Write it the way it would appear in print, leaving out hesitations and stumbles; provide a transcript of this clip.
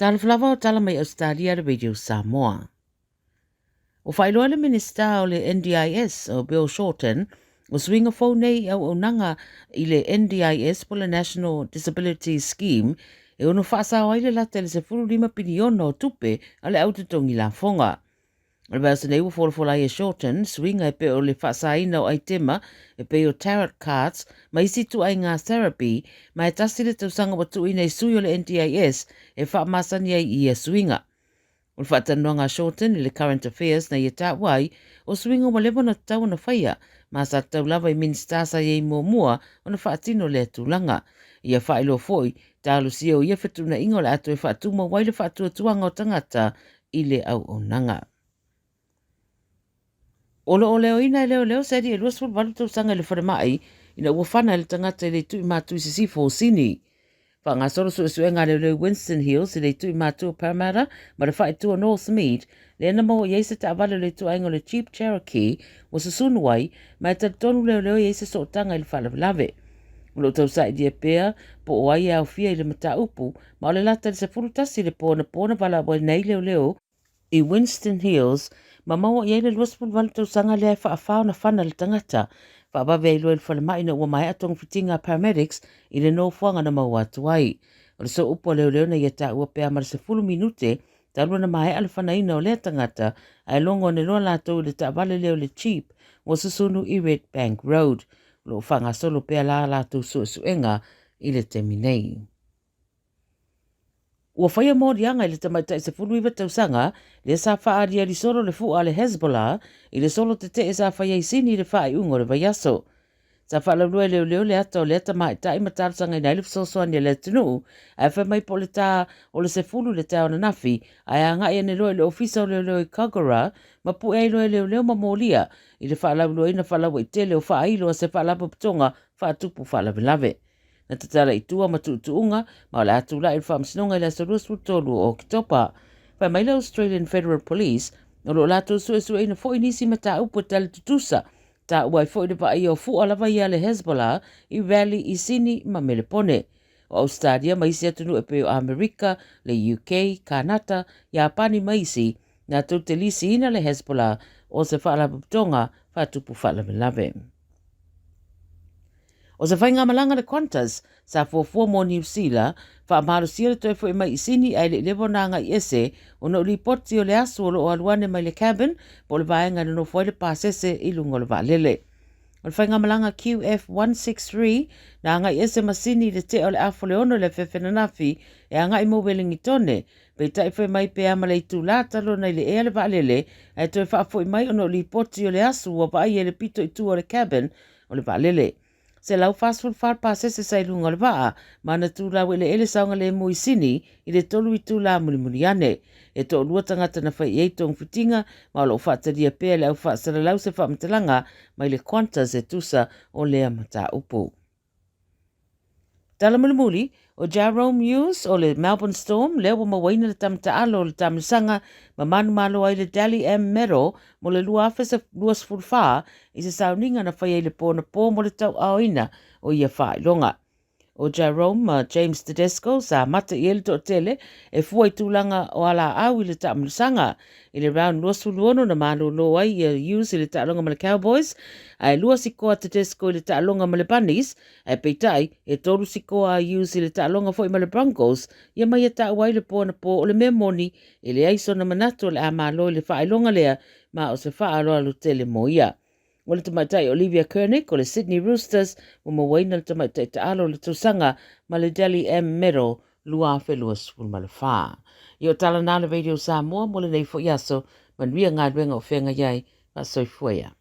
Talofa lava o tala mai Ausetalia le Radio Samoa. Ua faailoa le Minisita o le NDIS o Bill Shorten o suiga fou nei i auaunaga i le NDIS po le National Disability Scheme e ono faasao ai le lata i le 15 piliona o tupe a le au totogi lafoga. O le vaiaso nei ua folafola ai e Shorten suiga e pei o le faasaina o aitema e pei o tarot cards ma isi ituaiga therapy ma e tasi le tausaga ua tuuina i sui o le NDIS e faamasani ai i ia suiga. O le faatalanoaga a Shorten i le Current Affairs na ia taua ai, o suiga ua leva ona tatau ona faia, ma sa tatau lava i Minisita sa i ai muamua ona faatino lea tulaga. Ia faailoa foi, talosia o ia fetuunaiga o le a toe faatumau ai le faatuatuaga o tagata i le auaunaga. O lo o leoina e leoleo se alii e 28 tausaga i le falemai ina ua fana e le tagata i le itu i Matu i Sisifo o Sini. Faagasolo suesuega a leoleo i Winston Hills i le itu i Matu o Parramatta ma le faaitu o Northmead, lea na maua i ai se taavale o le ituaiga o le Jeep Cherokee ua susunu ai, ma e talitonu leoleo e i ai se sootaga i le faalavelave. O lo o tausailia pea po o ai e aofia i le mataupu, ma o le lata i le 11 i le po anapo na valaau ai nei leoleo i Winston Hills ma maua i ai le 28 tausaga lea e faafa ona fana le tagata. Faavave ai loa i le falemai ina ua maea togafitiga a paramedics i le nofoaga na maua atu ai. O le sooupu a leoleo na ia taua pea ma le 10 minute talu ona maea le fanaina o lea tagata ae logo ane loa latou i le taavale lea o le Jeep ua susunu i Red Bank Road. O lo o faagasolo pea la latou suesuega i le taimi nei. Ua faia moliaga i le tamaitai 19 tausaga lea sa faaaliali solo le fua a le Hezbollah i le solo tetee sa faia i Sini i le faaiuga o le vaiaso. Sa faalaulua e leoleo le ata o lea tamaitai ma talosagaina ai le fesoasoani a le atunuu, ae fai mai po o le ta o le 10 i le taeao ananafi ae agai ane loa i le ofisa o leoleo i Kogarah ma pue ai loa e leoleo ma molia i le faalauiloaina faalauaitele o faailo a se faalapotopotoga faatupu faalavelave. Na tatala i tua ma tuutuuga ma o le a tulai i le faamasinoga i le aso 23 o Oketopa. Fai mai le Australian Federal Police, o lo o latou suesueina foi nisi mataupu e tali tutusa, taua ai foi le vaaia o fua lava ia a le Hezbollah i rally i Sini ma Melepone. O Ausetalia ma isi atunuu e pei o Amerika, le UK, Kanata, Iapani ma isi, latou te lisiina le Hezbollah o se faalapotopotoga faatupu faalavelave. O se faigamalaga le Qantas sa fuafua mo Niu Sila, faamalosia le toe foi mai i Sini ae le i leva ona agai ese ona o lipoti o le asu o lo o alu ane mai le cabin po o le vaega e nonofo ai le pasese i luga o le vaalele. O le faigamalaga QF163 na agai ese ma Sini i le tea o le afa o le ono i le afiafi ananafi e agai mo Welingitone, peitai fai mai pe a ma le itulā talu ona i le ea le vaalele ae toe faafoi mai ona o lipoti o le asu ua vaaia i le pito i tua o le cabin o le vaalele. 144 pasese sa i luga o le vaa, ma na tūlau eleele saogalemu i Sini i le tolu itulā mulimuli ane. E toalua tagata na fai i ai togafitiga, ma o lo o faatalia pea e le au faasalalau se faamatalaga mai le Qantas e tusa o lea mataupu. Tala mulimuli, o Jahrome Hughes o le Melbourne Storm lea ua mauaina le tama taalo o le taamilosaga ma manumalo ai le Dally M Medal mo le 2024 i se sauniga na faia i le po anapo mo le tauaaoina o ia faailoga. O Jahrome ma James Tedesco sa mata i ai le toatele e fua i tulaga o alaau i le taamilosaga. I le round 26 na malolo ai ia Hughes i le taaloga ma le Cowboys, ae lua sikoa Tedesco i le taaloga ma le Bunnies, ae peitai e tolu sikoa a Hughes i le taaloga foi ma le Broncos, ia ma ia taua ai le po anapo o le mea moni e leai sona manatu o le a malo i le faailoga lea ma o se faaaloalo tele mo ia. O le tamaitai Olivia Kernick o le Sydney Roosters ua mauaina le tamaitai taalo o le tausaga ma le Dally M Medal 2024. Ia o tala na le Radio Samoa mo lenei foi aso, manuia galuega o feagai ai, faasoifua ia.